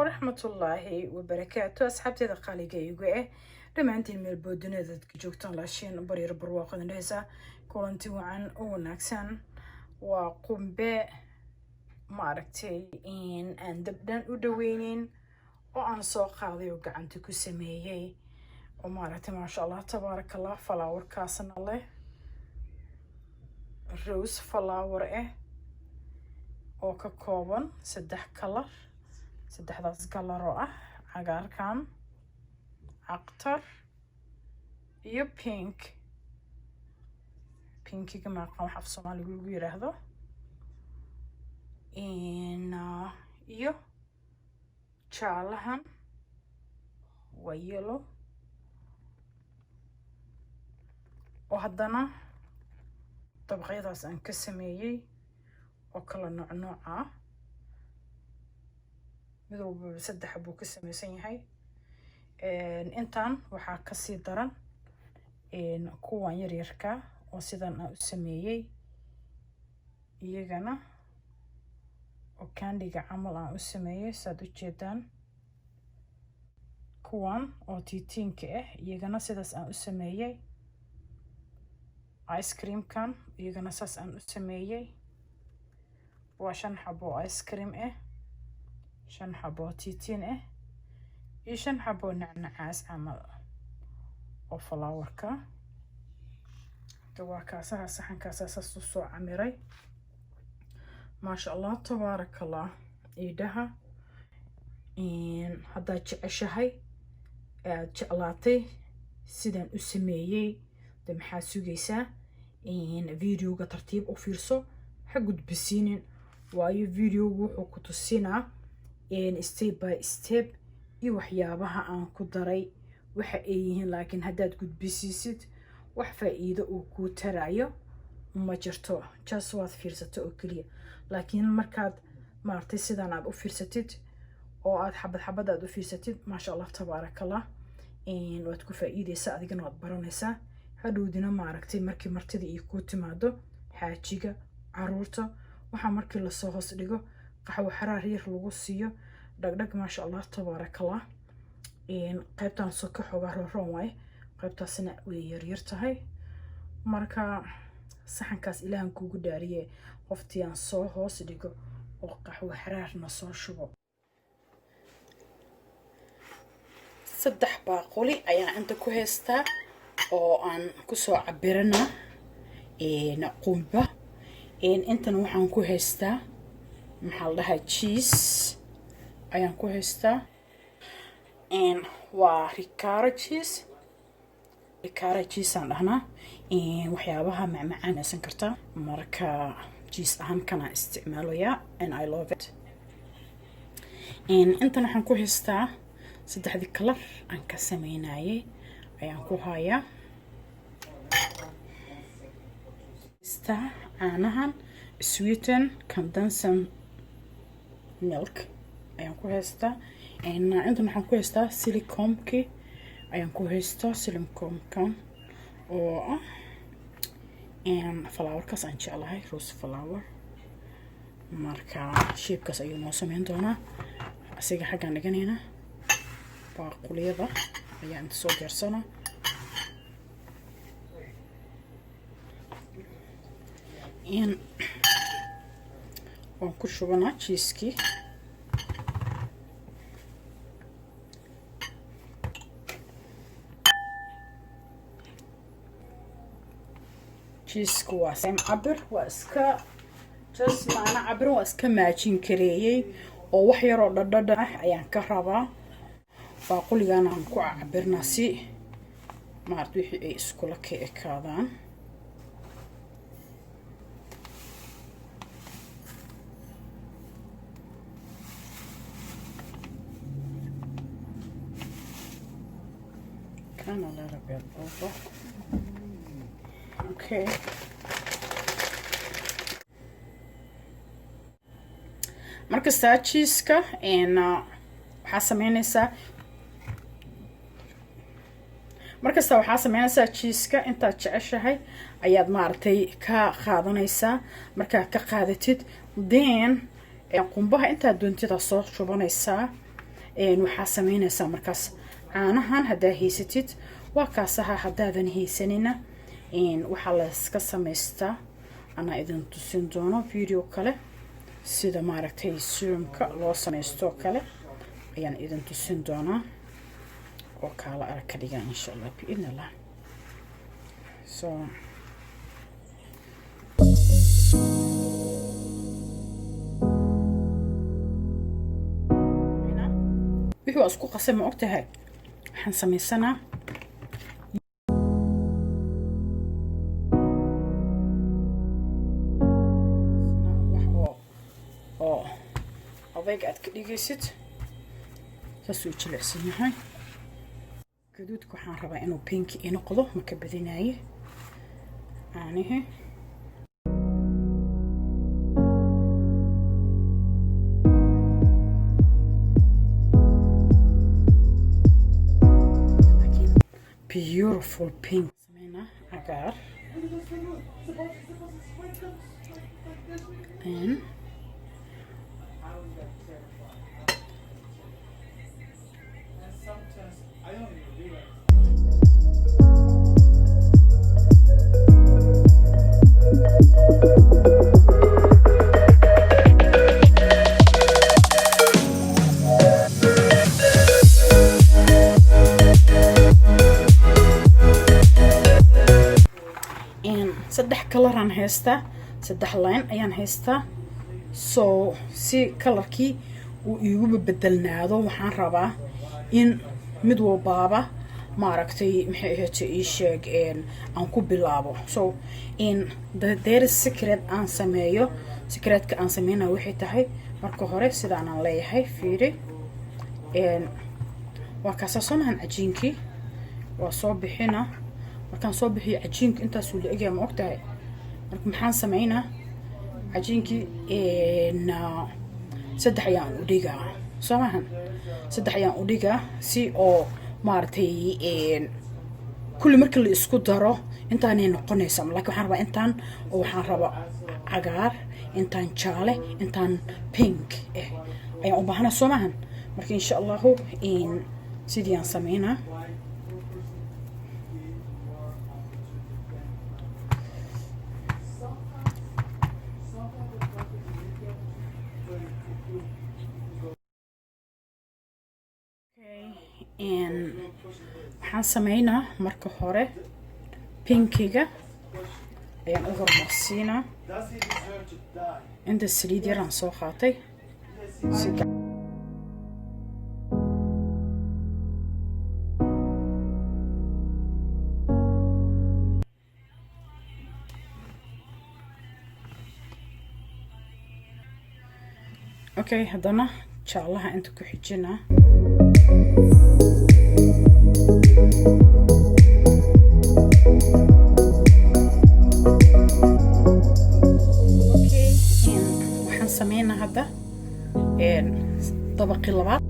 Waraxmatullaahi wabarakaatu. Asxaabteeda qaaliga igu ah dhammaantiin, meel boodunida dadka joogtaan, laashiin baryar barwaaqadan dhehaysa, kulanti wacan oo wanaagsan. Waa qumbe, maaragtay, in aan dabdhan u dhaweynin oo aan soo qaaday oo gacanta ku sameeyey oo, maaragtay, maasha Allah tabaaraka Allah, flowerkaasna leh, rose flower ah oo ka kooban saddex color, saddexdaas color oo ah cagaarkan, caqtar iyo pink. Pinkiga maaqan wax af Soomaaliga lagu yiraahdo, iyo jaalahan waa yellow oo haddana dabaqyadaas aan ka sameeyey oo kala nooc nooc ah. Mid walbaba saddex buu ka sameysan yahay. Intan waxaa kasii daran kuwan yaryarka oo sidan aan u sameeyey iyagana, oo candyga camal aan u sameeyey, saad u jeedaan. Kuwan oo tiitiinka ah iyagana sidaas aan u sameeyey. Ice creamkan iyagana saas aan u sameeyey. Waa shan xabo oo ice cream ah, shan xabo oo tiitiin ah iyo shan xabo nacnacaas camal oo flowerka. Waa kaasaha saxankaasa saas u soo camiray, maasha Allah tabaaraka Allah. Iidhaha haddaad jeceshahay, aad jeclaatay sidaan u sameeyey, de maxaa sugaysaa? Videoga tartiib u fiirso, ha gudbisiinin, waayo videogu wuxuu ku tusinaa step by step iyo waxyaabaha aan ku daray waxa ay yihiin. Laakiin haddaad gudbisiisid, wax faa-iido uu kuu tarayo ma jirto, just waad fiirsato oo keliya. Laakiin markaad, maaragtay, sidaan aad u fiirsatid oo aad xabad xabad aad u fiirsatid, maasha Allah tabaarakallah, waad ku faa-iideysaa, adigana waad baranaysaa. Hadhowdina, maaragtay, markii martida iyo kuu timaado, xaajiga, caruurta, waxaa markii lasoo hoos dhigo, qaxwo xaraar yar lagu siiyo, dhagdhag, maasha Allah tabaarakallah. Qaybtan soo ka xoogaa rooroon waaye, qaybtaasna way yaryar tahay. Marka saxankaas, Ilaahan kuugu dhaariye, qoftii aan soo hoos dhigo oo qaxwo xaraarna soo shubo. Saddex baaquli ayaan inta ku haystaa oo aan kusoo cabirana qumba. Intan waxaan ku haystaa, maxaa la dhahaa, cheese ayaan ku haystaa. Waa ricotta cheese, ricotta cheese aan dhahnaa. Waxyaabaha macmacaan aysan kartaa, marka cheese ahaan kana isticmaalayaa and I love it. Intan waxaan ku haystaa saddexdii color aan ka sameynayay ayaan ku hayaa. Haystaa caanahan, sweeten condensed milk ayaan ku haystaa. Intan waxaan ku haystaa siliconeki ayaan ku haystaa, siliconkan oo ah flowerkaas aan jeclahay, rose flower. Marka shapekaas ayuu noo sameyn doonaa. Asiga xaggaan dhiganaynaa, baaquliyada ayaa inta soo diyaarsana. In waan ku shubanaa cheesekii. Cheeseku waa same cabir, waa iska just maana cabirin, waa iska maajin kareeyey oo wax yaroo dhadhadhan ah ayaan ka rabaa. Baaquligana aan ku cabirnaa si, maarata, wixii ay iskula ka ekaadaan. Kind of a little bit over. Okay, markastaa cheeseka waxaa sameynaysaa, markasta waxaa sameynaysaa, cheeseka intaad jeceshahay ayaad, maaragtay, ka qaadanaysaa. Markaad ka qaadatid, then qumbaha intaad doontidaa soo shubanaysaa. Waxaa sameynaysaa markaas caanahan haddaa haysatid, waa kaasaha. Haddaadan haysanina, waxaa layska samaystaa, anaa idin tusin doono video kale, sida maaragtay serumka loo samaysto kale ayaan idin tusin doonaa oo kaala arag ka dhigaa, insha Allah, biidn Allah. So wixii waa isku qasay, ma ogtahay? Waxaan samaysanaa wax oo adayg aad ka dhigaysid. Saasuu jilicsan yahay gaduudka. Waxaan rabaa inuu pink i noqdo, ma ka badinaye caanihii. Beautiful pink sameynaa, cagaar and Sometimes I don't even realize. Saddex coloraan haystaa, saddex line ayaan haystaa. So si colorkii uu iigu bedelnaado, waxaan rabaa in mid walbaaba, maaragtay, maxay ahayd, ii sheeg, aan ku bilaabo. So in there is secret aan sameeyo. Secretka aan sameynaya waxay tahay, marka hore sidaanaan leeyahay, fiiri, waa kaasaa, soo mahan? Cajiinkii waa soo bixina. Markaan soo bixiyo cajiinka, intaasuu la egaya, ma ogtahay? Marka maxaan sameynaa? Cajiinkii saddex ayaan u dhigaa, soo mahan? Saddex ayaan u dhigaa si oo maaragtay kulli markii la isku daro intaanay noqonaysa. Laakiin waxaan rabaa intaan oo waxaan rabaa cagaar, intaan jaale, intaan pink eh ayaan u baahanaa, soo maahan? Marka insha Allahu sidii aan sameynaa. Sometimes the perfect makeup, but if you go Waxaan sameynaa marka hore pinkiga ayaan u horumarsiinaa. Does he deserve to die? Inta saliid yaraan soo qaatay si okay. Haddana jaalaha inta ku xijinaa. Okay, waxaan sameynaa hadda dabaqii labaad.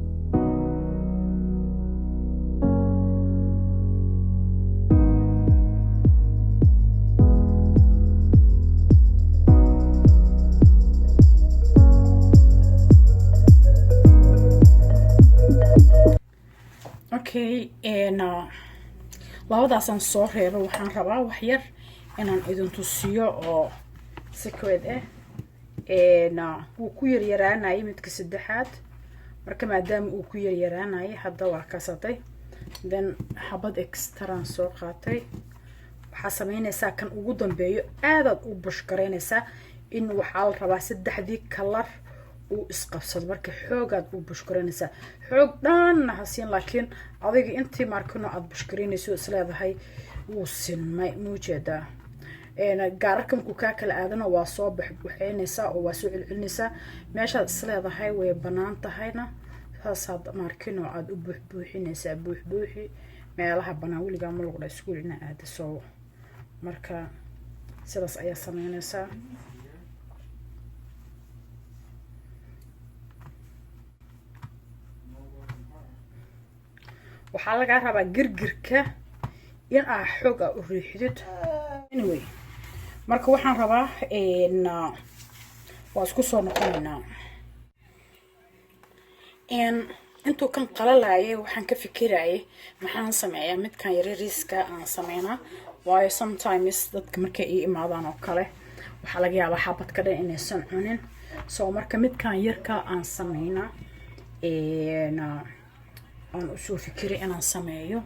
Okay, labadaasaan soo reebo. Waxaan rabaa wax yar inaan idin tusiyo oo secret ah. Wuu ku yaryaraanayay midka saddexaad. Marka maadaama uu ku yaryaraanayay, hadda waa kasatay. Then xabad extraan soo qaatay. Waxaa sameynaysaa kan ugu dambeeyo aadaad u bushgaraynaysaa in waxaa la rabaa saddexdii color uu isqabsado. Marka xoogaad u bushgaraynaysaa, xoog dhanna ha siin, laakiin adiga intii markano aada bushgaraynayso isleedahay wuu sinmay, muujeedaa? Gaararka markuu kaa kala aadana, waa soo baxbuxeynaysaa oo waa soo celcelinaysaa. Meeshaad isleedahay way banaan tahayna, saasaad markino aada u buuxbuuxinaysaa. Buuxbuuxi meelaha banaan. Weligaa ma lagu dha iskuul ina aada? Soo marka sidaas ayaa sameynaysaa. Waxaa lagaa rabaa girgirka in aa xoog aa u riixdid. Anyway, marka waxaan rabaa, waa isku soo noqonaynaa. Intuu kan qalalayay waxaan ka fikirayay, maxaan sameeyaa midkan yaryariiska aan sameynaa? Waayo, sometimes dadka markay ii imaadaan oo kale, waxaa laga yaabaa xabadka dhan inaysan cunin. So marka midkan yarka aan sameynaa, aan usoo fikiray inaan sameeyo.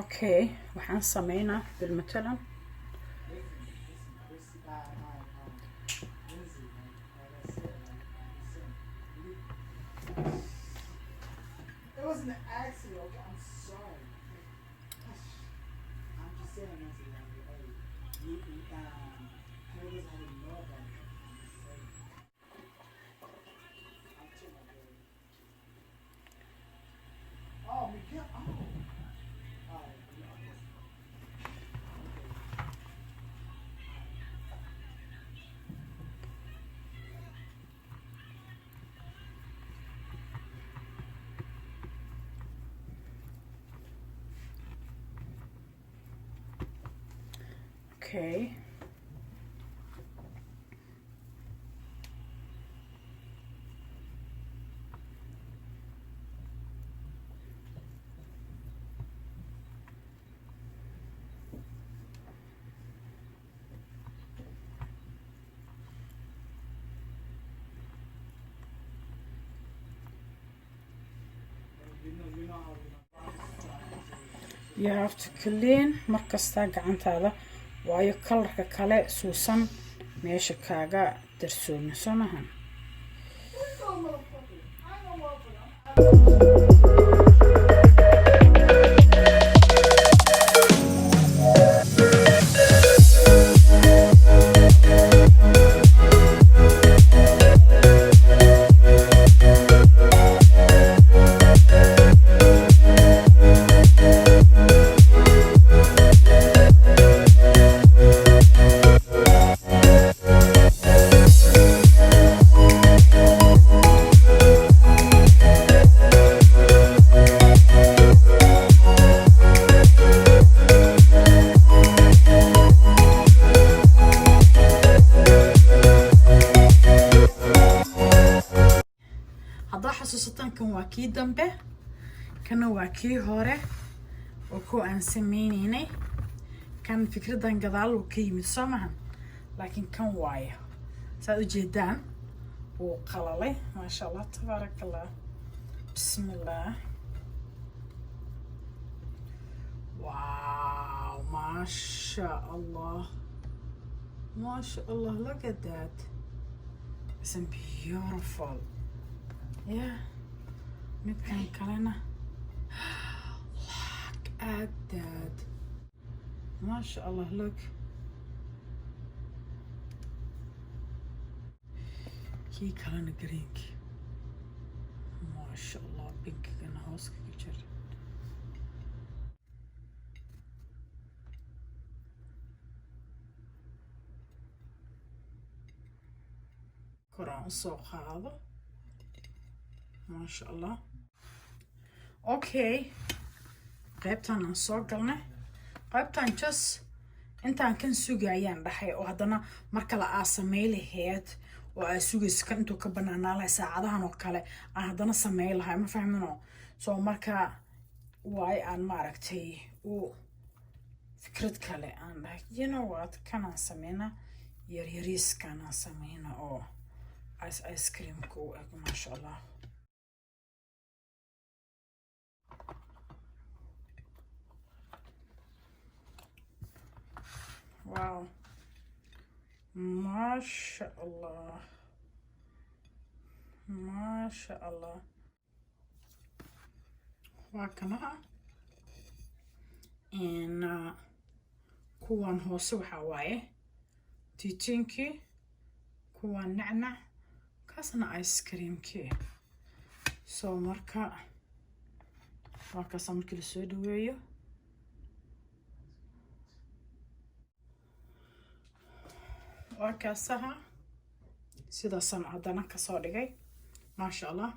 Okay, waxaan sameynaa bilmatalan Listen, Lindsay, like I said, like listen, it was an accident. Okay, I'm sorry. I'm just saying, Lindsay, like, hey, you Harry doesn't have to know about it. I'm just saying. I'm chilling, baby. Oh, Miguel. Oh. All right. Okay. Okay. Okay. You know how you know. You have to clean markasta gacantaada, waayo colorka kale suusan meesha kaaga darsoomin, soo mahan? Let's go, motherfucker. I ain't no motherfucker. Haddaa xasuusataan, kan waa kii dambe, kana waa kii hore oo kuwa aan sameyneynay. Kan fikradan gadaal uu ka yimid, soo mahan? Laakiin kan waayo, saad ujeedaan, wuu qalalay. Maasha Allah, tabaaraka Allah, bismillah. Wow, maasha Allah, maasha Allah, look at that. It's beautiful. Yeah, midkan kalena, look at that. Maasha Allah, look. Kii kalena greenki, maasha Allah, pinkigana hoos kaga jira. Koraan usoo qaado, maasha Allah. Okay, qaybtan aan soo galnay, qaybtan just intaan kan sugayaan dhahay oo haddana mar kale aa samey laheyd oo aa sugayso kan intuu ka banaanaa lahay saacadahan oo kale aan haddana samey lahay, ma fahmino? So marka waay aan maaragtay u fikrad kale aan dhahay, you know what, kanaan sameyna, yaryariiskanaan sameyna oo ice creamka u eg. Maasha Allah. Wow, maasha Allah, maasha Allah. Waa kanaha. Kuwan hoose waxaa waaye tiitiinkii, kuwan nacnac, kaasna ice creamkii. So marka waa kaasa markii lasoo dhaweeyo. Waa kaasaha, sidaasaan haddana kasoo dhigay. Maasha Allah,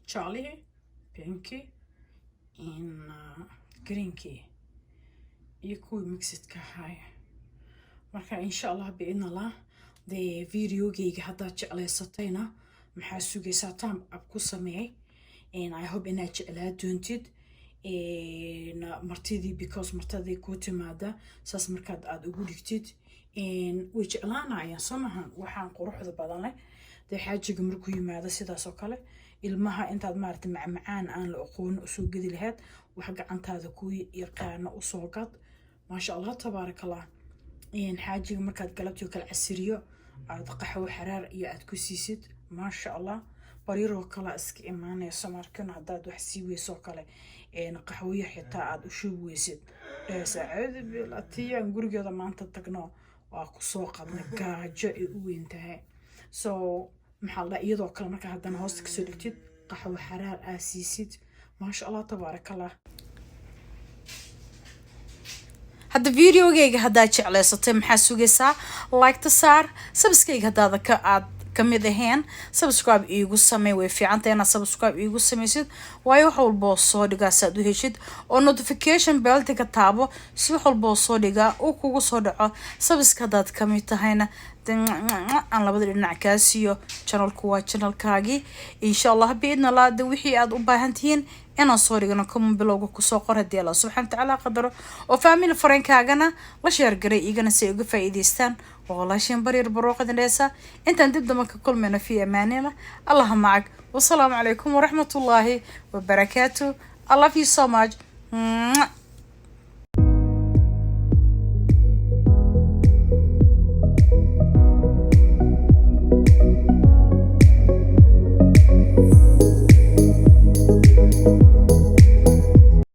jaalihii, pinki, greenkii iyo kuwii mixedka ahaay. Marka insha Allah, biidn Allah, dee videogeyga haddaad jeclaysatayna Maxaa sugaysaa? Thumb up ku sameey. I hope inaad jeclaa doontid martidii, because martadii kuu timaada saas markaad aada ugu dhigtid way jeclaanayaan, soo mahan? Waxaan quruxda badan leh dee xaajiga markuu yimaado sidaas oo kale, ilmaha intaad maaragtay macmacaan aan la aqoonin usoo gedi lahayd, wax gacantaada ku yaqaano usoo gad. Maasha Allah, tabaaraka Allah. Xaajiga markaad galabtii kale casiriyo aad qaxwo xaraar iyo aad ku siisid, maasha Allah, bariiroo kale iska imaanayso. Markan haddaad wax sii weysoo kale, qaxwoyo xitaa aad u shubi weysid, sacuudu billah, tiyaan gurigeeda maanta tagno waa kusoo qadnay, gaajo ay u weyn tahay. So maxaa la dhaha, iyadoo kale markaa haddana hoosta kasoo dhigtid, qaxwo xaraar aa siisid, maasha Allah, tabaaraka Allah. Hadda videogayga haddaad jeclaysatay, maxaa sugaysaa? Like-ta saar. Subscribe haddaada ka aad kamid ahayn, subscribe iigu samey. Way fiicantahay inaad subscribe iigu sameysid, waayo wax walboo soo dhigaa si aad u heshid, oo notification bell-ta ka taabo si wax walboo soo dhigaa uu kugu soo dhaco. Subscribe haddaad kamid tahayna, aan labada dhinac kaa siiyo. Channelku waa channelkaagii, insha Allah biidna Allah. De wixii aad u baahan tihiin inaan soo dhigno, comment bilowga kusoo qor, haddii Allah subxana watacaala qadaro. Oo family friendkaagana la share garay igana si ay uga faa'iidaystaan. Waa walaashiin Baryar Barooqadin dheesa. Intaan dib damba ka kulmayno, fi amaanina, Allaha macag. Wasalaamu calaykum waraxmatullaahi wabarakaatu. I love you so much.